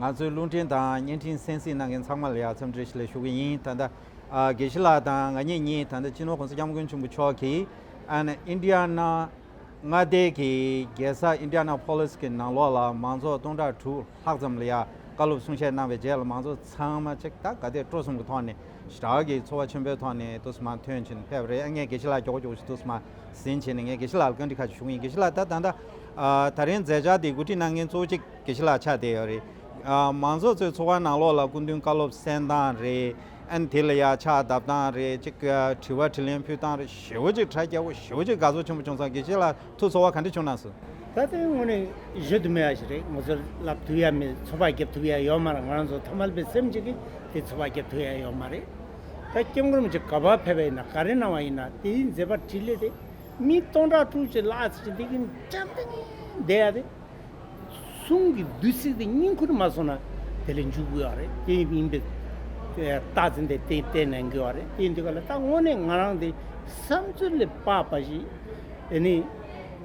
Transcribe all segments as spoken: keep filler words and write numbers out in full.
ང་ཚོའི་རླུང་འཕྲིན་དང་བརྙན་འཕྲིན་གསན་གཟིགས་གནང་མཁན་ཚང་མ་ལ་ཡང་འཚམས་འདྲི་ཞུ་ལེ་ཞུ་གི་ཡིན། ད་ལྟ་ཨ་དགེ་བཤེས་ལགས་དང་ང་གཉིས་གཉིས་ད་ལྟ་སྤྱི་ནོར་༸གོང་ས་༸སྐྱབས་མགོན་ཆེན་པོ་མཆོག་གིས་ཨ་ནི་ཨིན་ཌི་ཡ་ནང་མངའ་སྡེ་གི་རྒྱལ་ས་ཨིན་ཌི་ཡ་ན་ཕོ་ལིས་ཀྱི་ནང་ལོགས་ལ་མང་ཚོགས་སྟོང་ཕྲག་དྲུག་ལྷག་ཙམ་ལ་ཡང་བཀའ་སློབ་གསུང་བཤད་གནང་བའི་རྗེས་ལ་མང་ཚོགས་ཚང་མ་ཅིག་ད་དགའ་དད་སྤྲོ་གསུམ་གྱི་ཐོག་ནས་ཞེ་དྲག་གི་ཚོར་བ་ཆེན་པོའི་ཐོག་ནས་དུས་མ་ཐོན་ཕྱིན་ཕེབས་རེད། ཨ་ངས་དགེ་བཤེས་ལགས་མགྱོགས་མགྱོགས་ཤིག་དུས་མ་ཟིན་བྱས་ནས་ངས་དགེ་བཤེས་ལགས་ལ་བཀའ་འདྲི་ཁ་ཤས་ཞུ་གི་ཡིན། དགེ་བཤེས་ལགས་ད་ད་ལྟ་ཨ་ད་རིང་མཛད་འཆར་དེ་གོ་སྒྲིག་གནང་མཁན་གཙོ་བོ་གཅིག་དགེ་བཤེས་ལགས་ཆགས་བསྡད་ཡོད་རེད། ཨ་མང་ཚོགས་ཚོའི་ཚོགས་ཁང་ནང་ལོགས་ལ་སྐུ་མདུན་བཀའ་སློབ་གསན་སྟངས་རེད། ཨ་ནི་དེ་ལ་ཡ་ཕྱག་བརྡབ་སྟངས་རེད། ཅིག་ཨ་དྲི་བ་དྲིས་ལན་ཕུལ་སྟངས་རེད། ཞེ་པོ་ཅིག་གྲ་རྒྱས་པོ་ཞེ་པོ་ཅིག་དགའ་ཚོར་ཆེན་པོ་བྱུང་སོང་། དགེ་བཤེས་ལགས་ཐུགས་ཚོར་བ་ག་འདྲ་བྱུང་སོང་། ད་ལྟའི་དངོས་གནས་བརྗོད་དུ་མེད་པ་ཞིག་རེད། ང་ཚོར་ལབ་ཐུབ་ཡ་མེད། ཚོར་བ་རྒྱབ་ཐུབ་ཡ་ཡོད་མ་རེད། ང་རང་ཚོ་ཐ་མལ་པའི་སེམས་ཅིག་གིས་དེ་ཚོར་བ་རྒྱབ་ཐུབ་ཡ་ཡོད་མ་རེད། ད་སྐྱབས་མགོན་རིན་པོ་ཆེ་ག་པར་ཕེབས་པ་ཡིན་ན་ག་རེ་གནང་བ་ཡིན་ན་དེའི་མཛད་པ་འཕྲིན་ལས་དེ་མི་སྟོང་ཕྲག་དྲུག་ཅུ་ལྷག་ཙམ་ཅིག་འདི་གིན་འགྲམ་དེ་ནས་བསྡད་ཡ་དེ། གསུང་གི་བདུད་རྩི་དེ་སྙིང་ཁུར་མ་སོང་ན་དེ་ལས་འཇུག་དགོས་པ་རེད། དེ་ཡིན་པའི་རྟགས་མཚན་དེ་བསྟན་གནང་དགོས་པ་རེད། དེ་ཡིན་དུས་ག་ལ་ད་དངོས་གནས་ང་རང་དེ་བསམ་ཚུལ་ལས་དཔག་པ་ཞིག་ཨེ་ནི་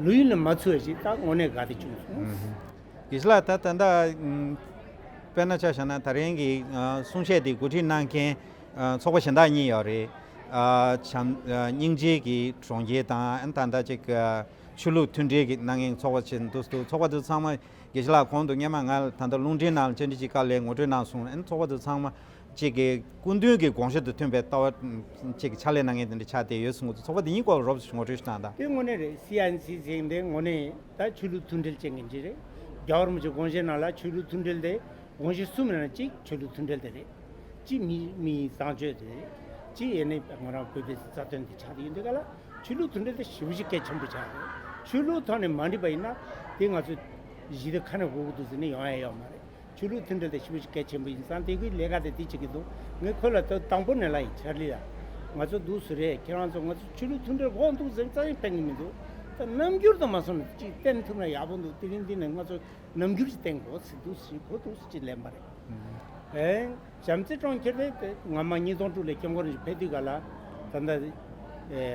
ལོས་ཡིན་ལ་མ་ཚུད་པ་ཞིག་ད་དངོས་གནས་དགའ་བདེ་བྱུང་སོང་། དགེ་བཤེས་ལགས་ད་ད་ལྟ་དཔེར་ན་ཆ་བཞག་ན་ད་རིང་གི་གསུང་བཤད་དེ་གོ་སྒྲིག་གནང་མཁན་ཚོགས་པ་གཞན་དག་གཉིས་ཡོད་རེད། བྱམས་སྙིང་རྗེ་གི་གྲོང་ཁྱེར་དང་ད་ལྟ་ཅིག་ཆོས་ལུགས་མཐུན་སྒྲིལ་གྱི་གནང་མཁན་ཚོགས་པ་ཆེན་འདུག་འདུག་ཚོགས་པ་དེ་ཚང་མ་དགེ་བཤེས་ལགས་གོང་དུ་སྔས་མ་ང་ད་ལྟ་རླུང་འཕྲིན་ནང་ལ་བཅར་འདྲི་ཅིག་དཀའ་ལས་ངོ་སྤྲོད་གནང་སོང་། ཨ་ནི་ཚོགས་པ་དེ་ཚང་མ་ཅིག་གི་སྐུ་མདུན་གྱི་དགོངས་གཞི་དང་མཐུན་པའི་ལྟ་བ་ཅིག་གི་ཕྱག་ལས་གནང་མཁན་དེ་འདྲ་ཆགས་བསྡད་ཡོད་གསུང་གི་འདུག་ཚོགས་པ་དེ་གཉིས་སྐོར་ལ་རོབ་ཙམ་ངོ་སྤྲོད་ཞིག་གནང་དང་། དེ་དངོས་གནས་རེད། སི་ཨན་སི་ཟེར་མཁན་དེ་དངོས་གནས་ད་ཆོས་ལུགས་མཐུན་སྒྲིལ་བྱེད་མཁན་ཅིག་རེད། རྒྱལ་བ་རིན་པོ་ཆེའི་དགོངས་གཞི་ནང་ལ་ཆོས་ལུགས་མཐུན་སྒྲིལ་དེ་དགོངས་གཞི་གསུམ་ནང་གཅིག་ཆོས་ལུགས་མཐུན་སྒྲིལ་དེ་རེད། གཅིག་མི་མིའི་བཟང་སྤྱོད་དེ་རེད། གཅིག་ཨེ་ནི་ང་རང་བོད་པའི་རྩ་དོན་དེ་ཆགས་ཀྱི་ཡོད་དུས་ག་ལ་ཆོས་ལུགས་མཐུན་སྒྲིལ་དེ་ཞེ་པོ་ཅིག་གལ་ཆེན་པོ་ཆགས་རེད། ཆོས་ལུགས་ཐོག་ནས་མ་འགྲིག་པ་ཡིན་ན་དེ་ང་ཚོ་ཞི་བདེ་ཁ་ནས་དགོས་ཀྱི་འདུག་ཟེར་ནས་ཡོང་ཡ་ཡོད་མ་རེད། ཆོས་ལུགས་མཐུན་སྒྲིལ་དེ་ཞེ་པོ་ཅིག་གལ་ཆེན་པོ་ཡིན་ཙང་དེ་ཁོས་ལས་ཀ་དེ་དེ་བྱེད་ཀྱི་འདུག་ངས་ཁོ་ལ་ད་དང་པོ་ནས་ལབ་ཡིན། ཆར་ལི་ལ་ང་ཚོ་འདུག་སེ་རེད། ཁྱེད་རང་ཚོ་ང་ཚོ་ཆོས་ལུགས་མཐུན་སྒྲིལ་དགོས་འདུག་ཟེར་རྩ་ནས་ཕན་གྱི་མི་འདུག་ད་རྣམ་འགྱུར་དུ་མ་སོང་ན་ཅིག་བསྟན་ཐུབ་ན་ཡག་པོ་འདུག་དེ་རིང་འདི་ནས་ང་ཚོ་རྣམ་འགྱུར་ཅིག་བསྟན་དགོས་ཟེར་འདུག་ཟེར་ཁོ་འདུག་ཟེར་ཅིག་ལན་པ་རེད། ཨེ། བྱམས་བརྩེ་གྲོང་ཁྱེར་དེ་དེ་སྔ་མ་ཉིས་སྟོང་དྲུག་ལ་སྐྱབས་མགོན་རིན་པོ་ཆེ་ཕེབས་དུས་ག་ལ་ད་ལྟ་ཨེ་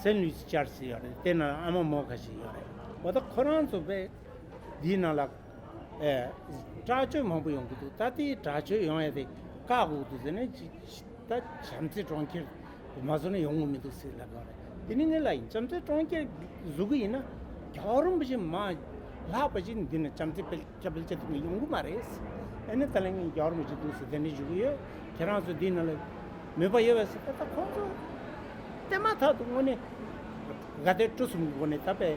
སེན་ལུས་ཅར་ཟེར་ཡོད་རེད། དེ་ནང་ཨ་མ་མོ་ཁ་ཤས་ཡོད་རེད། འོ་ད་ཁོ་རང་ཚོ་དཔེ་འདིའི་ནང་ལ་ཨེ་དྲག་སྤྱོད་མང་པོ་ཡོང་གི་འདུག་ད་དེའི་དྲག་སྤྱོད་ཡོང་ཡ་དེ་བཀག་དགོས་འདུག་ཟེར་ནས་ཅི་ད་བྱམས་བརྩེ་གྲོང་ཁྱེར་མ་བཟོ་ན་ཡོང་གི་མི་འདུག་ཟེར་ལབ་ཡོད་རེད། དེ་ནི་ངས་ལབ་ཡིན། བྱམས་བརྩེ་གྲོང་ཁྱེར་བཟོ་གི་ཡིན་ན་རྒྱལ་བ་རིན་པོ་ཆེ་མ་ལྷག་པ་ཞིག་འདི་ན་བྱམས་བརྩེ་སྤེལ་ཁྱབ་སྤེལ་བྱེད་ཐུབ་མཁན་ཡོང་གི་མ་རེད། ཨ་ནི་ད་ལན་ངས་རྒྱལ་བ་རིན་པོ་ཆེ་འདུག་ཟེར་དེ་འདྲ་ཞུ་གི་ཡོད། ཁྱེད་རང་ཚོ་འདི་ནང་ལ་མོས་པ་ཡོད་པ་ཟེར་ད་ལྟ་ཁོང་ཚོ་བལྟས་མ་ཐག་ཏུ་དངོས་གནས་དགའ་དད་སྤྲོ་གསུམ་གྱི་སྒོ་ནས་ད་དཔེ་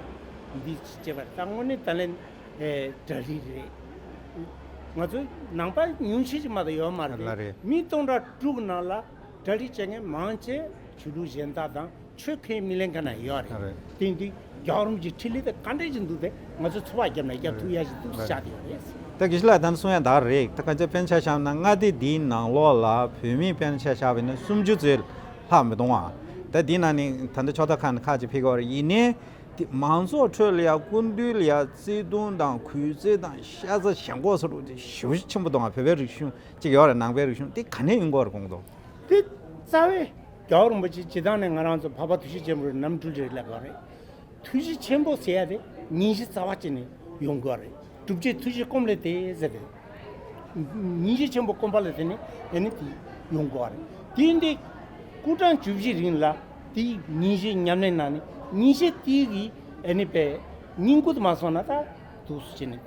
འདི་བྱེད་པ་རེད། ད་དངོས་གནས་ད་ལན་ཨེ་གྲ་སྒྲིག་རེད། ང་ཚོ་ནང་པ་ཉུང་ཤས་ཅིག་མ་གཏོགས་ཡོད་མ་རེད། ལགས་རེད། མི་སྟོང་ཕྲག་དྲུག་ནང་ལ་གྲ་སྒྲིག་བྱེད་མཁན་མང་ཆེ་ཆོས་ལུགས་གཞན་དག་དང་ཆོས་ཁས་མི་ལེན་མཁན་ཡོད་རེད། རེད། དེ་འདི་རྒྱལ་བ་རིན་པོ་ཆེའི་འཕྲིན་ལས་དེ་ག་འདྲས་ཅིག་འདུག་དེ་ང་ཚོ་ཚོར་བ་བརྒྱབ་ན་རྒྱབ་ཐུབ་ཡ་ཞིག་འདུག་ཟེར་བྱ་དེ་ཡོད་རེད། ད་དགེ་བཤེས་ལགས་ད་ནི་གསུང་ཡ་ད་རེད། ད་ཁ་ཚ་དཔེར་ན་ཆ་བཞག་ན་མངའ་སྡེ་འདིའི་ནང་ལོགས་ལ་བོད་མི་དཔེར་ན་ཆ་བཞག་པ་ཡིན་ན་སུམ་ཅུ་ཙམ་ལྷག་མི་གཏོང་བ། ད་འདི་ནང་ནས་ད་ལྟ་ཕྱོགས་མཐའ་ཁག་ནས་ཁག་ཅིག་ཕེབས་ཀྱི་ཡོད་རེད། ཡིན་ནའི་དེ་མང་ཚོགས་ཁྲོད་ལ་ཡ་སྐུ་མདུན་ལ་ཡ་བརྩེ་དུང་དང་གུས་བརྩི་དང་ཤ་ཚ་ཞེན་ཁོག་སོགས་དེ་ཞེ་པོ་ཆེན་པོ་གཏོང་བ། བོད་པའི་རིག་གཞུང་གཅིག་ཡོད་རེད། ནང་པའི་རིག་གཞུང་དེ་ག་ནས་ཡོང་གི་ཡོད་རེད་དགོངས་འདུག་དེ་རྩ་བའི་རྒྱལ་བ་རིན་པོ་ཆེ་སྤྱིར་བཏང་ནས་ང་རང་ཚོ་འཕགས་པ་ཐུགས་རྗེ་ཆེན་པོའི་རྣམ་སྤྲུལ་རེད་ལབ་པ་རེད། ཐུགས་རྗེ་ཆེན་པོ་ཟེར་ཡ་དེ་ཉིན་བཞི་རྩ་བ་ཅན་ནས་ཡོང་དགོས་རེད། སྒྲུབ་བྱེད་ཐུགས་རྗེ་སྐོམ་ལས་ཏེ་ཟེར་རེད། ཉིན་བཞི་ཆེན་པོ་སྐོམ་པ་ལ་བརྟེན་ནས་ཨེ་ནི་དེ་ཡོང་དགོས་རེད། དེ་ཡིན་དུས་སྐུ་གྲངས་བཅུ་བཞི་རིང་ལ་དེ་ཉིན་བཞི་ཉམས་ལེན་གནང་ནས་ཉིན་བཞི་དེ་གི་ཨེ་ནི་པའི་སྙིང་ཁུ་དུ་མ་སོང་ན་ད་འདུག་སེ་བྱས་ནས་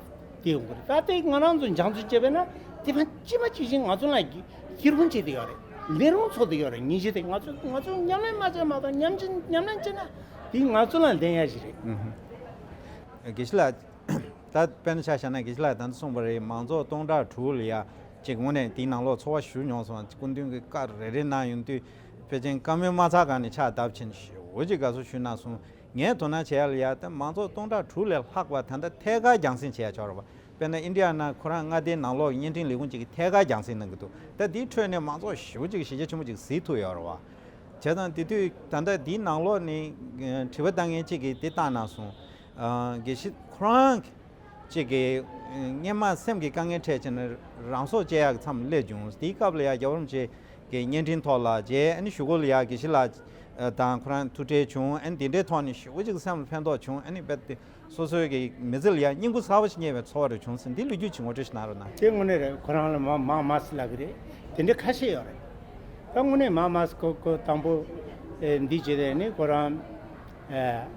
དེ་ཡོང་གི་རེད། ད་དེ་ང་རང་ཚོ་སྦྱང་བརྩོན་བྱས་པས་ན་དེ་མ་ཅི་མ་ཅི་བཞིན་ང་ཚོ་ལ་སྐྱིད་སྐྱིད་སྤུན་བྱེད་དེ་ཡོད་རེད། ལས་རུང་ཚོགས་དེ་ཡོད་རེད། ཉིན་བཞི་དེ་ང་ཚོ་ང་ཚོ་ཉམས་ལེན་མ་བྱས་མ་གཏོགས་ཉམས་ཅི་ཉམས་ལེན་བྱས་ན་དེ་ང་ཚོ་ལ་ལྡན་ཡ་ཞིག་རེད། ཨུ་ཧུ། དགེ་བཤེས་ལགས། ད་དཔེར་ན་ཆ་བཞག་ན་དགེ་བཤེས་ལགས་ད་ལྟ་གསུངས་པ་རེད། མང་ཚོགས་སྟོང་ཕྲག་དྲུག་ལ་ཡ་ཅིག་དངོས་གནས་དེའི་ནང་ལོགས་ཚོར་བ་ཞུ་མྱོང་སོང་། སྐུ་མདུན་གྱི་བཀའ་རེ་རེ་གནང་ཡོང་དུས་ཕལ་ཆེར་བཀའ་མོལ་མ་ཚར་གོང་ནས་ཕྱག་བརྡབ་ཕྱིན་ཞེ་པོ་ཅིག་དགའ་ཚོར་ཞུས་གནང་སོང་། ངས་དོ་སྣང་བྱེད་ཡ་ལ་ཡ་ད་མང་ཚོགས་སྟོང་ཕྲག་དྲུག་ལས་ལྷག་པ་ད་ལྟ་ཐད་ཀར་རྒྱང་སྲིང་བྱེད་ཡ་ཆགས་རེད་པ། དཔེར་ན་ཨིན་ཌི་ཡ་ནང་ཁོ་རང་མངའ་སྡེའི་ནང་ལོགས་ཀྱི་བརྙན་འཕྲིན་ལས་ཁུངས་ཅིག་གིས་ཐད་ཀར་རྒྱང་སྲིང་གནང་གི་འདུག་ད་དེའི་ཁྲོད་ནས་མང་ཚོགས་ཞེ་པོ་ཅིག་གིས་གཞི་རྒྱ་ཆེན་པོ་ཅིག་གཟིགས་ཐུབ་ཡོད་རེད་པ། བྱས་ཙང་དེ་དུས་ད་ལྟ་འདིའི་ནང་ལོགས་ནས་དྲི་བ་བཏང་མཁན་གཅིག་གིས་འདི་བཏང་གནང་སོང་། ཨ་དགེ་བཤེས་ཁོ་རང་གཅིག་གིས་སྔན་མ་སེམས་ཀྱི་དཀའ་ངལ་འཕྲད་བྱས་ནས་རང་སྲོག་བཅད་ཡག་གི་མཚམས་སླེབས་བྱུང་། དེའི་སྐབས་ལ་ཡ་རྒྱལ་བ་རིན་པོ་ཆེ་གི་བརྙན་འཕྲིན་ཐོག་ལ་རྗེས་ཨ་ནི་གཞུག་གུ་ལ་ཡ་དགེ་བཤེས་ལགས་ ཨ་དང་ཁོ་རང་ཐུག་འཕྲད་བྱུང་། ཨ་ནི་དེ་འདྲའི་ཐོག་ནས་ཞེ་པོ་ཅིག་སེམས་ལ་ཕན་ཐོགས་བྱུང་། ཨ་ནི་རྦད་དེ་སོ་སོའི་གི་མི་ཚེ་ལ་ཡང་སྙིང་པོ་གསར་པ་ཞིག་རྙེད་པའི་ཚོར་བ་རེ་བྱུང་ཟེར། འདི་ལོ་རྒྱུས་ཅིག་ངོ་སྤྲོད་ཞིག་གནང་རོགས་གནང་། དེ་དངོས་གནས་རེད། ཁོ་རང་ལ་མ་མ་མ་སི་ལབ་གི་རེད། དེ་འདྲ་ཁ་ཤས་ཡོད་རེད། ད་དངོས་གནས་མ་མ་སི་ཁོ་ཁོ་དང་པོ་ཨེ་འདི་བྱས་ཏེ་ནི་ཁོ་རང་ཨེ་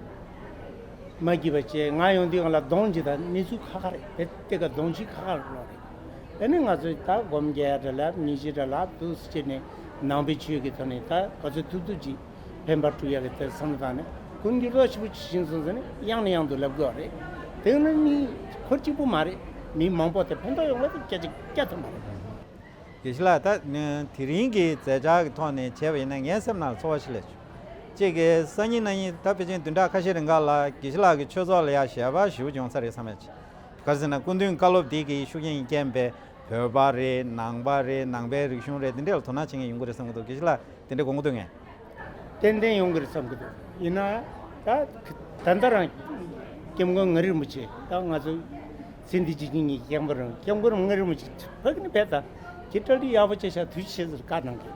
མ་སྐྱིད་པ་བྱས། ང་ཡོང་དུས་ང་ལ་གདོང་གཅིག་དང་གནས་ཚུལ་ཁ་ཁ་རེད། དེ་དེ་ག་གདོང་གཅིག་ཁ་ཁ་རེད་ལོ་རེད། ཨ་ནི་ང་ཚོས་ད་སྒོམ་རྒྱག་འདྲ་ལབ། ཉིན་ཞིག་འདྲ་ལབ་འདུག་སེ་བྱས་ནས་ནང་པའི་ཆོས་ཀྱི་ཐོག་ནས་ད་ག་ཚོད་ཐུབ་ཐུབ་ཅིག་ཕན་པ་སྒྲུབ་ཡག་གི་དེ་བསམ་བློ་བཏང་ནས་ཁོ་འགྱུར་ལྡོག་ཆེན་པོ་ཅིག་ཕྱིན་སོང་ཟེར་ནས་ཡང་ནས་ཡང་དུ་ལབ་དགོས་པ་རེད། དེ་ནི་མི་ཁོ་གཅིག་པུ་མ་རེད། མི་མང་པོ་དེ་ཕན་ཐོགས་ཡོང་བ་དེ་སྐད་ཆ་བརྒྱ་ཐམ་པ་རེད། དགེ་བཤེས་ལགས། ད་དེ་རིང་གི་མཛད་འཆར་གྱི་ཐོག་ནས་བྱས་པ་ཡིན་ན་ངའི་སེམས་ནང་ལ་ཚོར་བ་ཞིག་སླེབས་བྱུང་། གཅིག་གི་སང་ཉིན་གནངས་ཉིན་ད་ཕལ་ཆེར་བདུན་ཕྲག་ཁ་ཤས་རིང་ག་ལ་དགེ་བཤེས་ལགས་ཀྱི་ཆོས་ཚོགས་ལ་ཡ་ཞལ་པར་ཞེ་པོ་ཅིག་ཡོང་ས་རེད་བསམ་ཡ་ཅིག་ག་རེ་ཟེར་ན་སྐུ་མདུན་བཀའ་སློབ་འདི་གི་ཤུགས་རྐྱེན་གྱིས་རྐྱེན་པས་བོད་པ་རེད། ནང་པ་རེད། ནང་པའི་རིག་གཞུང་རེད། འདི་འདྲ་ལ་དོ་སྣང་བྱེད་མཁན་ཡོང་གི་རེད་བསམ་གྱི་འདུག་དགེ་བཤེས་ལགས་དེ་འདྲ་དགོངས་ཀྱི་འདུག་ངས། ཏན་ཏན་ཡོང་གི་རེད་བསམ་གྱི་འདུག་ཡིན་ན་ད་ད་ལྟ་རང་སྐྱབས་མགོན་ངག་དབང་རིན་པོ་ཆེ་ད་ང་ཚོ་ཚེ་འདི་ཕྱི་གཉིས་ཀྱི་སྐྱབས་མགོན་རང་སྐྱབས་མགོན་ངག་དབང་རིན་པོ་ཆེ་ཕ་གི་ནས་ཕེབས་ད་ཁྱེད་གྲ་སྒྲིག་ཡག་པོ་བྱས་ཤག་ཐུགས་རྗེ་ཆེ་ཟེར་བཀའ་གནང་གི།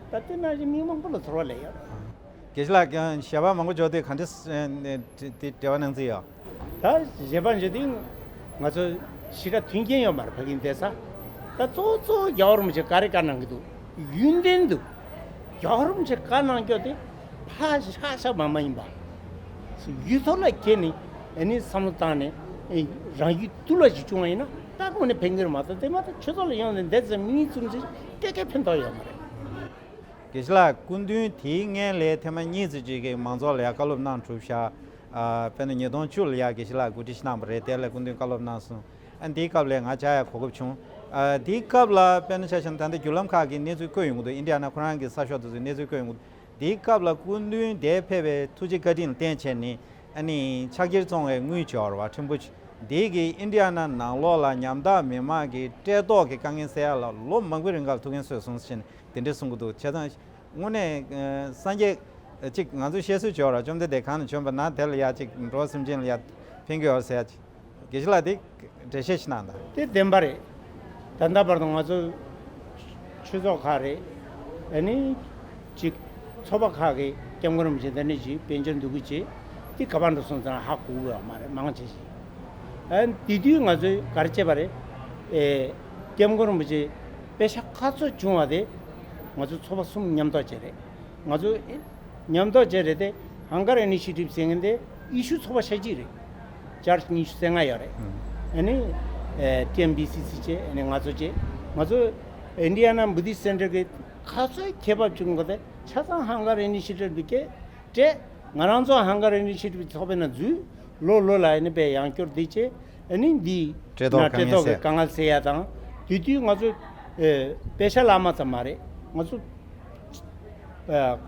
ད་དེ་ནང་བཞིན་མི་མང་པོ་ལ་ཚོར་བ་ལས་ཡོད། དགེ་བཤེས་ལགས་ཀྱང་ཞལ་པར་མང་པོ་འབྱོར་དུས་ག་འདྲ་ཨ་ནི་དེ་དེ་འབྲེལ་བ་གནང་རྩིས་ཡོད། ད་ཞལ་པར་འབྱོར་དུས་ང་ཚོ་ཞེ་དྲག་མཐུན་རྐྱེན་ཡོད་མ་རེད། ཕ་གི་འདས་ས་ད་གཙོ་བོ་གཙོ་བོ་རྒྱལ་བ་རིན་པོ་ཆེ་ག་རེ་བཀའ་གནང་གི་འདུག་ཡུན་བརྟན་དུ་རྒྱལ་བ་རིན་པོ་ཆེ་བཀའ་གནང་རྒྱུ་དེ་ཕར་བཞག་བཞག་མ་མ་ཡིན་པ། ཡུལ་ཐོག་ལ་ཁྱེར་ནས་ཨ་ནི་བསམ་བློ་བཏང་ནས་རང་རྒྱུད་ཐུགས་ལ་ཞིག་བྱུང་བ་ཡིན་ན་ད་དངོས་གནས་ཕན་གྱི་རེད་མ་གཏོགས། དེ་མ་གཏོགས་ཆོས་ཚོགས་ལ་ཡོང་ནས་འདས་ཚེ་མི་ཡིན་ཙམ་ཞིག་སྐད་ཆ་ཕན་ཐོགས་ཡོད་མ་རེད། དགེ་བཤེས་ལགས་སྐུ་མདུན་དེའི་སྔོན་ལ་ཐེངས་མ་གཉིས་ཙམ་ཅིག་གིས་མང་ཚོགས་ལ་ཡ་བཀའ་སློབ་གནང་གྲུབ་ཤག་ཨ་དཔེར་ན་ཉིས་སྟོང་བཅུ་ལ་ཡ་དགེ་བཤེས་ལགས་གོ་སྒྲིག་ཞིག་གནང་བ་རེད། དེ་ལ་སྐུ་མདུན་བཀའ་སློབ་གནང་སོང་། ཨ་འདིའི་སྐབས་ལ་ང་བཅར་ཡ་གོ་སྐབས་བྱུང་། ཨ་དེའི་སྐབས་ལ་དཔེར་ན་ཆ་བཞག་ན་ད་ལྟ་བརྒྱུད་ལམ་ཁག་གིས་གནས་ཚུལ་བཀོད་ཡོང་གི་འདུག་ཨིན་ཌི་ཡ་ན་ཁོ་རང་གི་གསར་ཤོག་དེ་ཚོས་གནས་ཚུལ་བཀོད་ཡོང་གི་འདུག་དེའི་སྐབས་ལ་སྐུ་མདུན་འདིར་ཕེབས་པའི་ཐུགས་རྗེ་བཀའ་དྲིན་ལ་བརྟེན་བྱས་ནས་ཨ་ནི་ཕྱག་འཁྱེར་བཙོང་བའི་དངུལ་སྦྱོར་བ་ཕྲན་བུ་ཅིག་འདི་གིས་ཨིན་ཌི་ཡ་ན་ནང་ལོགས་ལ་ཉམ་ཐག་མི་མང་གི་བཀྲེས་ལྟོགས་ཀྱི་དཀའ་ངལ་སེལ་ཡ་ལ་ལོ་མང་པོའི་རིང་ག་ལ་ཐུགས་འགན་གསོས་སོང་ཟེར་ནས་དེ་འདྲས་གསུང་གི་འདུག་བྱས་ཙང་དངོས་གནས་ཨ་སངས་རྒྱས་ཨ་ཅིག་ང་ཚོས་བཤད་སྲོལ་ཅིག་ཡོད་རེད། བཅོམ་ལྡན་འདས་གང་ནས་བྱོན་པ་ན་དེ་ལ་ཡ་ཅིག་འགྲོ་བ་སེམས་ཅན་ལ་ཡ་ཕན་གྱི་ཡོད་ཟེར་ཡ་ཅིག་དགེ་བཤེས་ལགས་དེ་འགྲེལ་བཤད་ཞིག་གནང་དང་། དེ་བདེན་པ་རེད། ད་ལྟ་བར་དུ་ང་ཚོ་ཆོས་ཚོགས་ཁག་རེད། ཨ་ནི་ཅིག་ཚོགས་པ་ཁག་གིས་སྐྱབས་མགོན་རིན་པོ་ཆེ་འདི་ནས་ཅིག་དཔལ་འབྱོར་འདུ་འགོད་བྱས། དེ་ག་པར་འགྲོ་སོང་ཙང་ཧ་གོ་གི་ཡོད་མ་རེད། མང་ཆེ་ཞིག་ཨ་དེ་དུས་ང་ཚོས་ག་རེ་བྱས་པ་རེད། ཨེ་སྐྱབས་མགོན་རིན་པོ་ཆེ་དཔེ་ཆ་ག་ཚོད་བྱུང་བ་དེ་ང་ཚོ་ཚོགས་པ་གསུམ་མཉམ་ཐོག་བྱས་རེད། ང་ཚོ་མཉམ་ཐོག་བྱས་རེད་དེ། ཧང་གར་ཨི་ནི་ཤི་ཊིབ་ཟེར་མཁན་དེ་ཡེ་ཤུ་ཚོགས་པ་ཆ་གཅིག་རེད། ཅར་ཆ་ཉི་ཤུ་རྩ་ལྔ་ཡོད་རེད། ཨ་ནི་ཨེ་ཊི་ཨེམ་བི་སི་སི་བྱས། ཨ་ནི་ང་ཚོ་བྱས། ང་ཚོ་ཨིན་ཌི་ཡ་ན་བུ་དིསྟ་སེན་ཊར་གི་ག་ཚོད་ཁེ་བབ་བྱུང་གོ་དེ་ཆ་ཚང་ཧང་གར་ཨི་ནི་ཤི་ཊིབ་དེ་སྤྲད། ང་རང་ཚོ་ཧང་གར་ཨི་ནི་ཤི་ཊིབ་ཚོགས་པའི་ནང་འཛུལ། ལོ་ལོ་ལ་ཨ་ནི་དཔེ་ཡང་བསྐྱར་འདི་བྱས། ཨ་ནི་འདི་བཀྲེས་ལྟོགས་ན་བཀྲེས་ལྟོགས་ཀྱི་དཀའ་ངལ་སེལ་ཡ་དང་། དེ་དུས་ང་ཚོ་ཨེ་པེ་ཤ་ལ་མ་ཙམ་མ་རེད། ང་ཚོ་ཨ་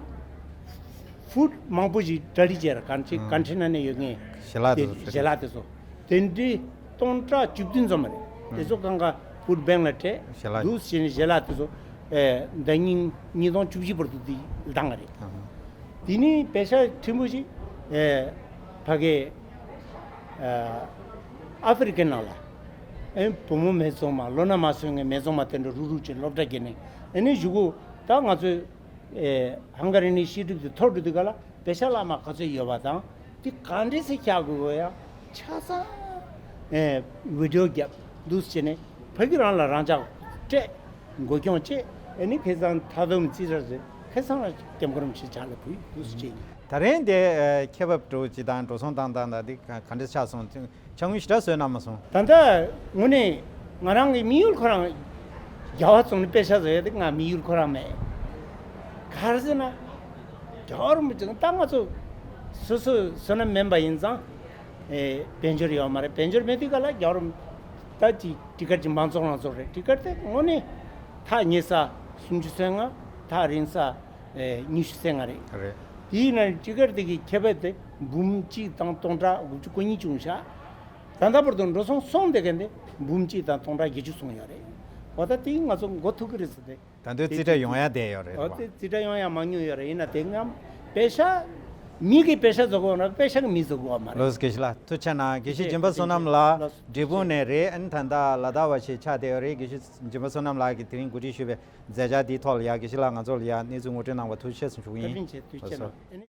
ཧྥུཌ་མང་པོ་ཞིག་གྲ་སྒྲིག་བྱས་ར། གང་ཅི་ཨང་གང་ཁྲི་ན་ནས་ཡོད་ངེས་ཞལ་ལག་དེ་དེ་ཚོ་ཞལ་ལག་དེ་ཚོ་དེ་འདྲའི་སྟོང་ཕྲག་བཅུ་བདུན་ཙམ་མ་རེད། དེ་ཚོ་གང་ག་ཧྥུཌ་བེང་ལ་སྤྲད། ཞལ་ལག་འདུག་བྱས་ནས་ཞལ་ལག་དེ་ཚོ་ཨེ་ཟླ་ཉིན་ཉིས་སྟོང་བཅུ་བཞི་བར་དུ་དེ་བཏང་བ་རེད། ཨང་དེ་ནས་པེ་ཤ་ཕྲན་བུ་ཞིག་ཨེ་ཕ་གི་ཨ་ཨ་ཧྥེ་རི་ཀའི་ནང་ལ་ཨེ་བུ་མོ་མེད་ཚང་མ། ལོ་ན་མ་སོན་མཁན་མེད་ཚང་མ་དེ་འདྲ་རུག་རུག་བྱས་སློབ་གྲྭ་བརྒྱབ་ནས། ཨ་ནི་གཞུག་གུ་ད་ང་ཚོས་ཨེ་ཧང་ག་རི་ནས་ཤི་ཊིབ་དེ་འཐོར་འགྲོ་དུས་ག་ལ་པེ་ཤ་ལ་མ་ག་ཚོད་ཡོད་པ་དང་། དེ་ག་འདྲས་སེ་བཞག་དགོས་ཡ་ཆ་ཚང་ཨེ་བི་ཌི་ཡོ་བརྒྱབ། འདུག་བྱས་ནས་ཕ་གི་རང་ལ་རང་འཇགས་སྤྲད། འགོ་སྐྱོང་བྱས། ཨ་ནི་ཁ་སང་མཐའ་སྡོམ་རྩིས་ར་རེད། ཁ་སང་ལ་སྐྱབས་མགོན་རིན་པོ་ཆེ་ཕྱག་ལ་ཕུལ། འདུག་སེ་བྱས་ཡིན། ད་རིང་དེ་ཨ་ཁེ་བབ་འགྲོ་སྤྱི་དང་འགྲོ་སོང་བཏང་སྟངས་དང་དེ་ག་ག་འདྲ་ཆགས་སོང་། ཅང་ངུ་ཞེ་དྲག་བཟོས་གནང་མ་སོང་། ད་ལྟ་དངོས་གནས་ང་རང་གི་དམིགས་ཡུལ་ཁོ་རང་རྒྱལ་བ་ཚོ་ནི་པེ་ཤ་བཟོ་ཡ་དེ་ང་དམིགས་ཡུལ་ཁོ་རང་མེད། ག་རེ་ཟེར་ན་རྒྱལ་བ་རིན་པོ་ཆེ་ད་ང་ཚོ་སོ་སོ་བསོད་ནམས་དམན་པ་ཡིན་ཙང་། ཨེ་དཔལ་འབྱོར་ཡོད་མ་རེད། དཔལ་འབྱོར་མེད་དུས་ག་ལ་རྒྱལ་བ་རིན་ད་ཅིག་ཊི་ཀཊ་ཅིག་མང་ཚོགས་རང་ཚོགས་རེད། ཊི་ཀཊ་དེ་དངོས་གནས་ཐག་ཉེ་ས་སུམ་ཅུ་སོ་ལྔ། ཐག་རིང་ས་ཨེ་ཉི་ཤུ་རྩ་ལྔ་རེད། རེད། དེའི་ནང་ཊི་ཀཊ་དེ་གི་ཁེ་བབ་དེ་འབུམ་གཅིག་དང་སྟོང་ཕྲག་དགུ་བཅུ་གོ་གཉིས་བྱུང་ཤག་ད་ལྟ་བར་དུ་འགྲོ་སོང་སོང་བསྡད་མཁན་དེ་འབུམ་གཅིག་དང་སྟོང་ཕྲག་བརྒྱད་ཅུ་སོང་ཡོད་རེད། འོ་ད་དེ་ང་ཚོ་འགོ་ཐུག་གི་རེད་ཟེར་ཏེ། ད་དུང་རྩིས་ཁྲ་ཡོང་ཡ་བསྡད་ཡོད་རེད། འོ་རེད་པ། དེ་རྩིས་ཁྲ་ཡོང་ཡ་མང་ཉུང་ཡོད་རེད། ཡིན་ན་དེ་ངམ་པེ་ཤ་ མི་གིས་པེ་ཤ་བཟོ་གི་ཡོད་ན་པེ་ཤ་གིས་མི་བཟོ་གི་ཡོད་མ་རེད། ལགས་སོ། དགེ་བཤེས་ལགས་ཐུགས་རྗེ་གནང་། དགེ་བཤེས་ལགས་སྦྱིན་པ་བསོད་ནམས་ལགས་ལགས་སོ། འབྲས་སྤུངས་ནས་རེད། ཨ་ནི་ད་ལྟ་ལ་དྭགས་པ་ཞིག་ཆགས་བསྡད་ཡོད་རེད། དགེ་བཤེས་སྦྱིན་པ་བསོད་ནམས་ལགས་ཀྱིས་དེ་རིང་གོ་སྒྲིག་ཞུས་པའི་མཛད་འཆར་འདིའི་ཐོག་ལ་ཡ་དགེ་བཤེས་ལགས་ང་ཚོ་ལ་ཡ་གནས་ཚུལ་ངོ་སྤྲོད་གནང་བར་ཐུགས་རྗེ་ཆེ་གསུངས་ཞུ་གི་ཡིན། བཀའ་དྲིན་ཆེ། ཐུགས་རྗེ་ཆེ་གནང་།